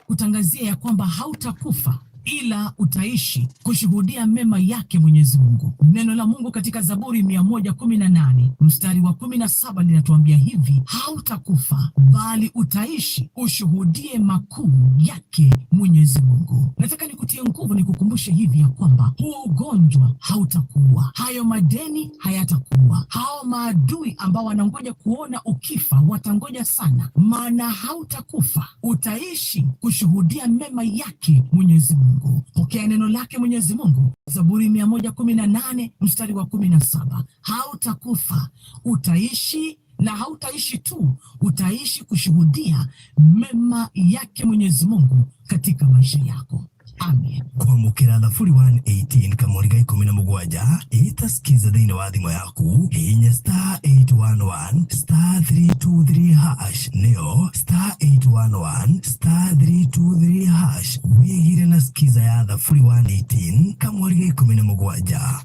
Kutangazia ya kwamba hautakufa ila utaishi kushuhudia mema yake Mwenyezi Mungu. Neno la Mungu katika Zaburi 118 mstari wa 17 linatuambia hivi, hautakufa bali utaishi ushuhudie makuu yake Mwenyezi Mungu. Nataka nikutie nguvu, nikukumbushe hivi ya kwamba huo ugonjwa hautakuua, hayo madeni hayatakuua, hao maadui ambao wanangoja kuona ukifa watangoja sana, maana hautakufa, utaishi kushuhudia mema yake Mwenyezi Mungu. Pokea neno lake Mwenyezi Mungu, Zaburi 118 mstari wa 17, hautakufa, utaishi, na hautaishi tu, utaishi kushuhudia mema yake Mwenyezi Mungu katika maisha yako. Amen. Kwamũkĩra thaburi 118 kamũri ga 17 ĩta Skiza thĩinĩ wa thimũ yaku, hihinya star 811 star 323 hash, nĩyo star 811 star 323 hash, wĩgire na Skiza ya thaburi 118 kamũri ga 17.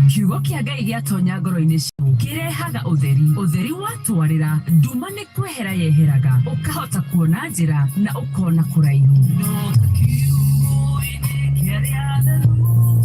Kiugo kĩa Ngai gĩatonya ngoro-inĩ ciitũ kĩrehaga ũtheri. Ũtheri watwarĩra nduma nĩ kwehera yeheraga, ũkahota kuona njĩra na ũkona kũraihu. No ta kiugo-inĩ kĩa arĩa atheru,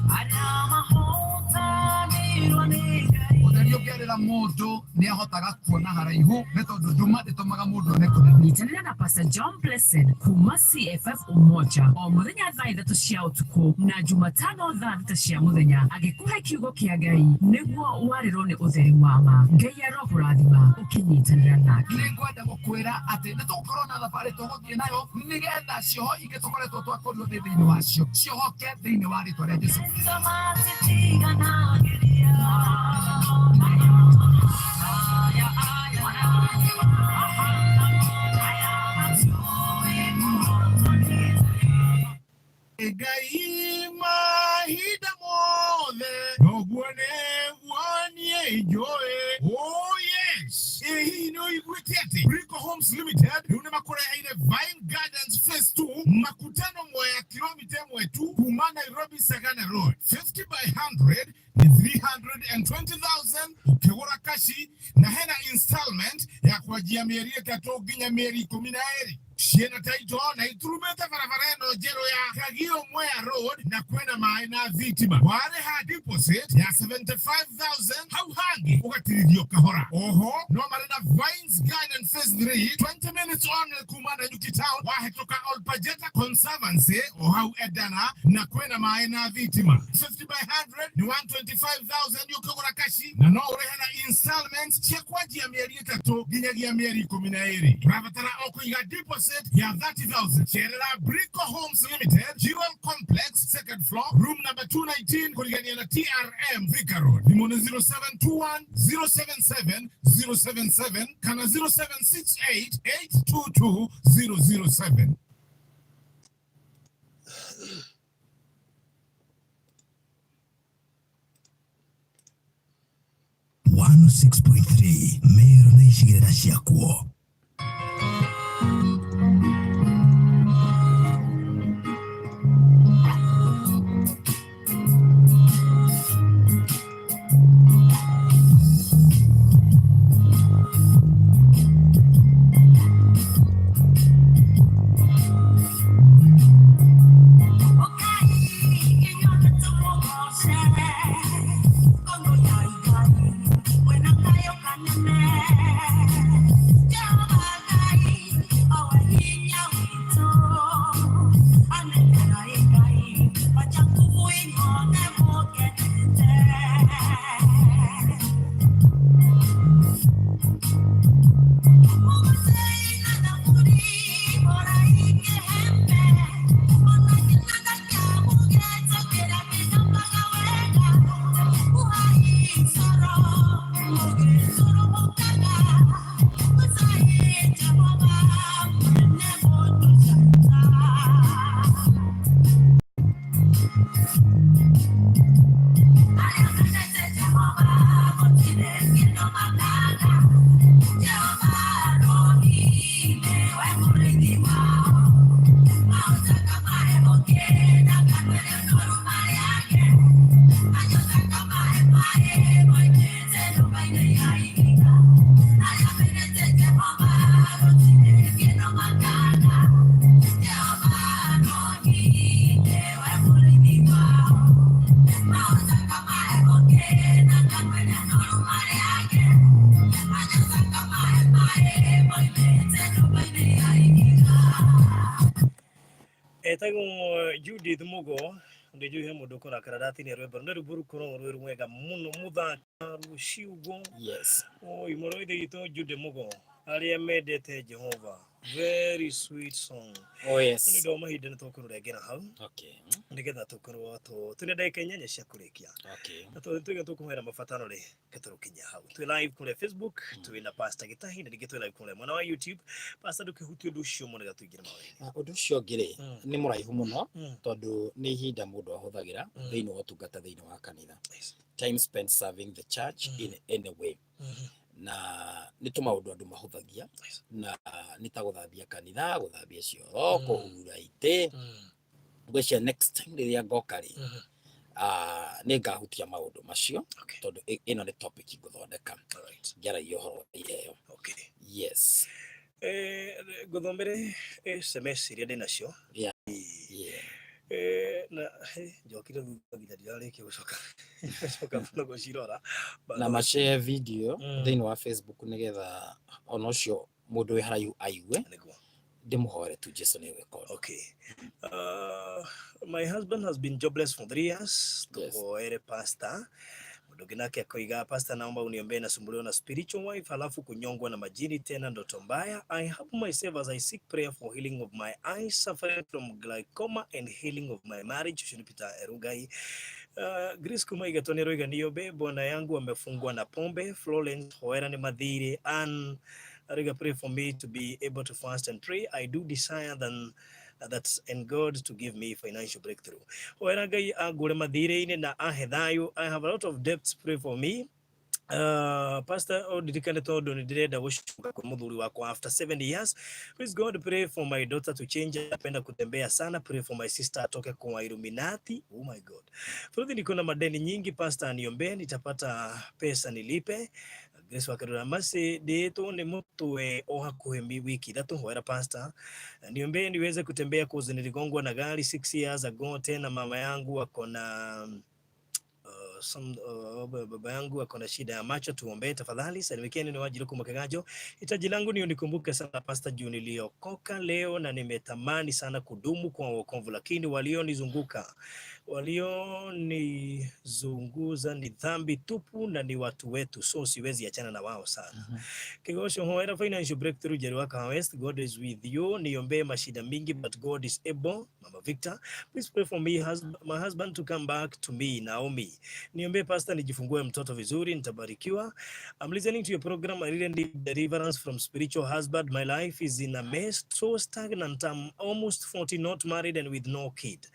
arĩa mahotanĩirwo nĩ Ngai. Ũtheri ũngĩarĩra mũndũ nĩ ahotaga kuona haraihu, nĩ tondũ nduma ndĩtũmaga mũndũ one kũnene. Nyitanĩra na Pastor John Blessed kuma CFF Umoja o mũthenya thaa 3 cia ũtukũ na Jumatano thaa 6 cia mũthenya, agĩkũhe kiugo kĩa Ngai nĩguo warĩrwo nĩ ũtheri wa ma. Ngai arokũrathima ũkĩnyitanĩra nake. Nĩ ngwenda gũkwĩra atĩ nĩ tũgũkorwo na thabarĩ tũgũthiĩ nayo nĩgetha cioho ingĩ tũkoretwo twakorirwo thĩ thĩinĩ wacio ciohoke thĩinĩ wa rĩtwa rĩa Jesu. Ngai mahinda mothe noguo nĩ Nĩ njũĩ. Oh yes, ĩ hihi nĩ ũiguĩte atĩ Brico Homes Limited rĩu nĩ makũreheire Vine Gardens Phase 2 Makutano Mwea, kilomita ĩmwe tu kuma Nairobi Sagana Road. 50 by 100 nĩ 320,000 ũkĩgũra kaci, na hena installment ya kwanjia mĩeri 3 nginya mĩeri 12. Ciĩna taito na iturumĩte barabara ĩno njerũ ya Kagio Mwea Road, na kwĩna maĩ na thitima. Warĩha deposit ya 75,000, hau hangĩ ũgatirithio kahora. Oho no marĩ na Vines Garden Phase 3, 20 minutes only kuma Nanyuki Town, wahĩtũka Olpajeta Conservancy o hau Edana, na kwĩna maĩ na thitima. 50 by 100 nĩ 125,000 ũkĩgũra kaci, na no ũrĩhe na installments cia kwanjia mĩeri 3 nginyagia mĩeri 12. Ũrabatara o kũiga deposit ya 30,000. Cerera Brico Homes Limited, Jewel Complex, second floor, room number 219, kũrigania na TRM, Thika Road. Thimũ nĩ 0721 077 077 kana 0768 822 007. 106.3 Meru na icigĩrĩra ciakuo. Etagwo Judith Mugo. Ndĩnjũĩ he mũndũ ũkũrakara ndatinia rwĩmbo nĩ rwĩmbo rũkoragwo rwĩ rwega mũno, mũthaka rũciugo. Yes. Oi, mũrũ wa ithe witũ Jude Mugo, arĩa mendete Jehova, very sweet song. Oh yes. Nĩ ũndũ wa mahinda nĩ tũkũrũrengera hau nĩgetha tũkorwo tũrĩ ndagĩka 8 cia kũrĩkia. Na tondũ tuiga tũkũhoera mabataro rĩ, ketũrũkinyia hau. Twĩ live kũrĩa Facebook, twĩ na Pastor Gĩtahi, na ningĩ twĩ live kũrĩa mwena wa YouTube. Pastor, ndũkĩhutie ũndũ ũcio mũno nĩgetha tũingĩre mahoya-inĩ. Ah, ũndũ ũcio ũngĩ rĩ, nĩ mũraihu mũno tondũ nĩ ihinda mũndũ ahũthagĩra thĩinĩ wa ũtungata thĩinĩ wa kanitha. Time spent serving the church in any way. Na nĩ tũmaũndũ andũ mahũthagia, na nĩ ta gũthambia kanitha, gũthambia cioro, kũhura itĩ. Ngwĩciria next time rĩrĩa ngoka rĩ, nĩ ngahutia maũndũ macio tondũ ĩno nĩ topic ngũthondeka ngĩaragia ũhoro wa iheo. Yes. Ngũthomere SMS iria ndĩ nacio. Na njokire thutha nginya ndirarĩkia gũcoka gũcoka mũno gũcirora. Na mashare video thĩinĩ wa Facebook nĩgetha ona ũcio mũndũ wĩ haraihu aigue. Ndĩmũhoere tu Jesu nĩ gwĩka ũndũ. Okay. My husband has been jobless for 3 years. Tuhoere, pastor. Mũndũ ũngĩ nake akoiga, "Pastor, naomba uniombee, nasumbuliwa na spiritual wife halafu kunyongwa na majini, tena ndoto mbaya. I help myself as I seek prayer for healing of my eyes suffering from glaucoma and healing of my marriage." Ũcio nĩ Peter Erugai. Grace kuma Igatwa nĩ aroiga, "Niombe, bwana yangu amefungwa na pombe." Florence hoera nĩ mathirĩ. Ann aroiga, "Pray for me to be able to fast and pray. I do desire than that and God to give me financial breakthrough." Hoera Ngai angũre mathirĩ-inĩ na ahe thayũ. I have a lot of debts, pray for me. Pastor ũndirikane tondũ nĩ ndĩrenda gũcoka kwa mũthuri wakwa after 7 years. Please God, pray for my daughter to change, anapenda kutembea sana. Pray for my sister atoke kwa Illuminati. Oh my God. Faruthi, niko na madeni nyingi, pastor aniombee nitapata pesa nilipe. Grace wa Karura Masi, ndĩtwo nĩ mũtwe o hakuhĩ wiki 3, hoera pastor niombee niweze kutembea, cause niligongwa na gari 6 years ago. Tena mama yangu ako na some, baba yangu ako na shida ya macho, tuombee tafadhali. Salimikieni ni Wanjiru kuma Kiganjo. Hitaji langu ni unikumbuke sana pastor, juu niliokoka leo na nimetamani sana kudumu kwa wokovu, lakini walionizunguka, walionizunguza ni dhambi tupu na ni watu wetu, so siwezi achana na wao sana. Kigosho hoera financial breakthrough Jeruaka West, God is with you. Niombee mashida mingi, but God is able. Mama Victor, please pray for me, my husband to come back to me. Naomi, niombee pastor nijifungue mtoto vizuri, nitabarikiwa. I'm listening to your program. I really need deliverance from spiritual husband. My life is in a mess, so stagnant. I'm almost 40, not married and with no kid.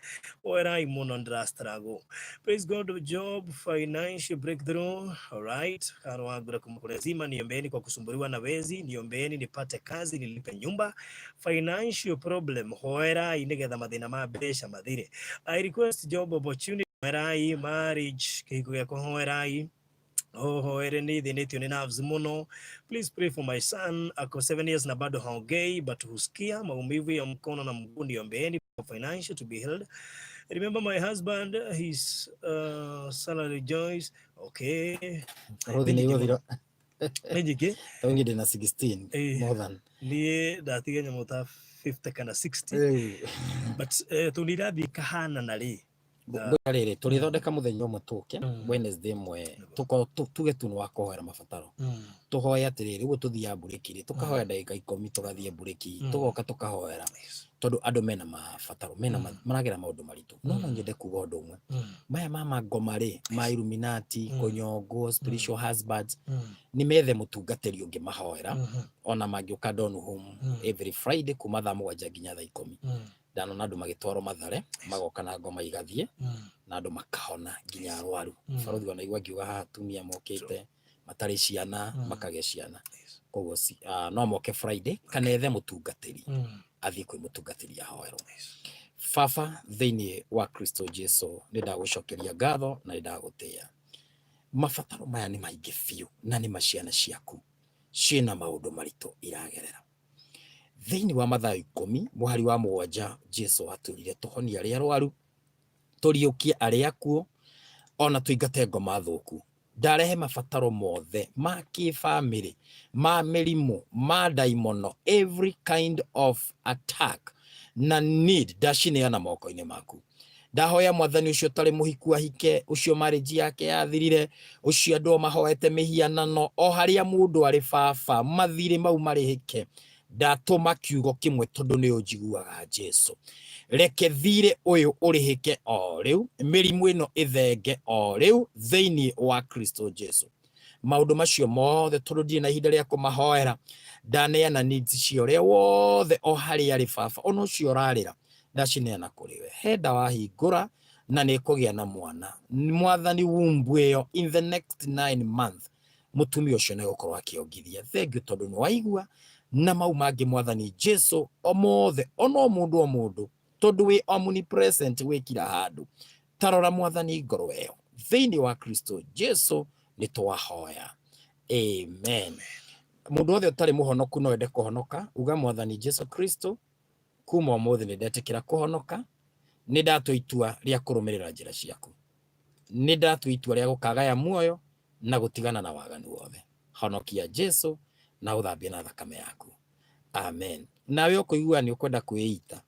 Hoerai muno ndĩrastruggle. Praise God, job, financial breakthrough. All right. Karo wangu kumkulazima, niombeeni kwa kusumbuliwa na wezi, niombeeni nipate kazi, nilipe nyumba. Financial problem, hoerai nigetha mathina ma mbeca mathire. I request job opportunity, hoerai marriage, kĩhiko gĩakwa hoerai. Ohoere nĩ thĩnĩtio nĩ nerves mũno. Please pray for my son, ako 7 years na bado haongei but husikia maumivu ya mkono na mguu, niombeeni for financial to be healed. Remember my husband, his salary Joyce. Okay. Ruthi nĩ igũthira. Nĩ nyingĩ. Tondũ niĩ ndĩna 16 more than. Niĩ ndatiga nyamũ ta 50 kana 60. But tondũ irathiĩ kahanana rĩ. Ngwĩra rĩrĩ, tũrĩthondeka mũthenya ũmwe tũke Wednesday ĩmwe, tũkorwo tuge tu nĩ wa kũhoera mabataro, tũhoe atĩrĩrĩ, ũguo tũthiaga mburĩki rĩ, tũkahoya ndagĩka 10, tũgathiĩ mburĩki, tũgoka tũkahoera, tondũ andũ mena mabataro, mena maragera maũndũ maritũ. No nyende kuga ũndũ ũmwe, maya ma mangoma rĩ, ma Illuminati, kũnyongwo, spiritual husbands, nĩ methe mũtungatĩri ũngĩ mahoera, ona mangĩũka Donholm every Friday kuma thaa 7 nginya thaa 10. Ndanona andũ magĩtwarwo Mathare, magoka na ngoma igathiĩ na andũ makahona, nginya arwaru. Barothi wanaigua ngiuga haha atumia mokĩte matarĩ ciana makagĩa ciana. Koguo no moke Friday kana ethe mũtungatĩri, athiĩ kwĩ mũtungatĩri ahoerwo. Baba thĩinĩ wa Kristo Jesu, nĩ ndagũcokeria ngatho na nĩ ndagũtĩĩa. Mabataro maya nĩ maingĩ biũ na nĩ ma ciana ciaku ciĩna maũndũ maritũ iragerera. Thĩinĩ wa Mathayo 10 mũhari wa 7, Jesu atwĩrire tũhonie arĩa arwaru, tũriũkie arĩa akuũ, ona tũingate ngoma thũku. Ndarehe mabataro mothe ma kĩbamĩrĩ, ma mĩrimũ, ma ndaimono, every kind of attack na need, ndacineana moko-inĩ maku. Ndahoya Mwathani, ũcio ũtarĩ mũhiku ahike, ũcio marriage yake yathirire, ũcio andũ mahoete mĩhianano, o harĩa mũndũ arĩ, Baba, mathirĩ mau marĩhĩke. Ndatũma kiugo kĩmwe tondũ nĩ ũnjiguaga, Jesu, reke thirĩ ũyũ ũrĩhĩke o rĩu, mĩrimũ ĩno ĩthenge o rĩu thĩinĩ wa Kristo Jesu. Maũndũ macio mothe, tondũ ndirĩ na ihinda rĩa kũmahoera, ndaneana needs cia ũrĩa wothe o harĩa arĩ, Baba, ona ũcio ũrarĩra, ndacineana kũrĩ we. He ndawahingũra na nĩ kũgĩa na mwana, Mwathani, womb ĩyo in the next 9 months mũtumia ũcio nĩ gũkorwo akĩongithia. Thank you tondũ nĩ waigua. Na mau mangĩ, Mwathani Jesu, o mothe, ona o mũndũ o mũndũ, tondũ wĩ omnipresent, wĩ kila handũ, tarora Mwathani ngoro ĩyo. Thĩinĩ wa Kristo Jesu nĩ twahoya, amen. Mũndũ wothe ũtarĩ mũhonoku no ende kũhonoka, uga, "Mwathani Jesu Kristo, kuma ũmũthĩ nĩ ndetĩkĩra kũhonoka, nĩ ndatua itua rĩa kũrũmĩrĩra njĩra ciaku, nĩ ndatua itua rĩa gũkagaya muoyo na gũtigana na waganu wothe. Honokia Jesu na ũthambie na thakame yaku, amen." Nawe ũkũigua nĩ ũkwenda kwĩita,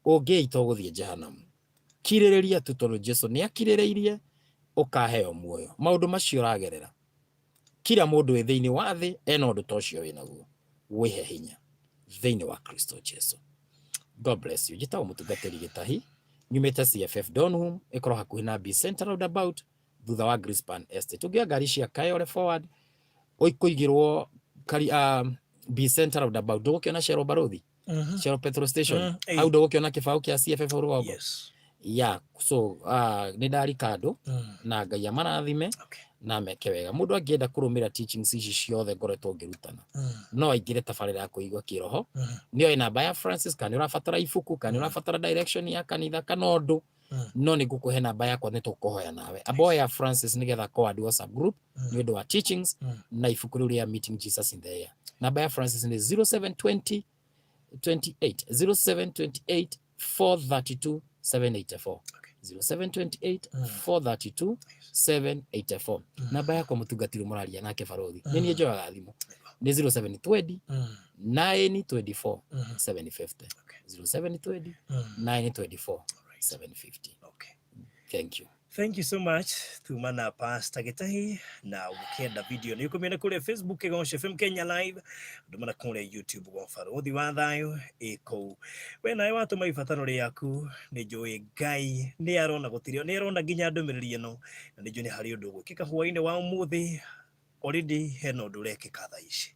ũngĩita ũgũthiĩ jehanamu. Kirĩrĩria tu, tondũ Jesu nĩ akirĩrĩirie, ũkaheo muoyo. Maũndũ macio ũragerera, kila mũndũ wĩ thĩinĩ wa thĩ ena ũndũ ta ũcio wĩnaguo. Wĩhe hinya thĩinĩ wa Kristo Jesu. God bless you. Njĩtagwo mũtungatĩri Gĩtahi, nyumĩte CFF Donholm, ĩkorwo hakuhĩ na B Center roundabout, thutha wa Grispan Estate. Ũngĩoya ngari cia Kayole forward, ũkũigĩrwo kari B Center roundabout, ndũgũkĩona Shell Barothi, Shell petrol station? Hau ndũgũkĩona kĩbaũ kĩa CFF rũgongo? Yes. Ya, so nĩ ndarika andũ na Ngai amarathime na meke wega. Mũndũ angĩenda kũrũmĩrĩra teachings ici ciothe ngoretwo ngĩrutana, no aingĩre tabarĩra ya kũigua kĩroho, nĩ oe namba ya Francis, kana nĩ ũrabatara ibuku, kana nĩ ũrabatara direction ya kanitha kana ũndũ, no nĩ ngũkũhe namba yakwa, nĩ tũkũhoya nawe. Amba oya Francis nĩgetha akũ WhatsApp group nĩ ũndũ wa teachings na ibuku rĩu rĩa Meeting Jesus in the Air. Namba ya Francis nĩ 0720 28 0728 432 784, 0728 432 784. Namba yakwa, mũtungatĩri mũraria nake barothi, nĩ niĩ njoyaga thimũ, nĩ 0720 924 750, 0720 924 750. Thank you. Thank you so much. Tuma na Pastor Gitahi, na ukienda video nĩ ũkũmĩona kũrĩa Facebook Kĩgoco FM Kenya live, ndũmana kũrĩa YouTube gwa Barothi wa Thayũ ĩkũu. We nawe watũma ibataro rĩaku, nĩ njũĩ Ngai nĩ arona, gũtirĩ nĩ arona nginya ndũmĩrĩri ĩno, na nĩ njũĩ nĩ harĩ ũndũ ũgwĩkĩka hwaĩ-inĩ wa ũmũthĩ. Already hena ũndũ ũrekĩka thaa ici.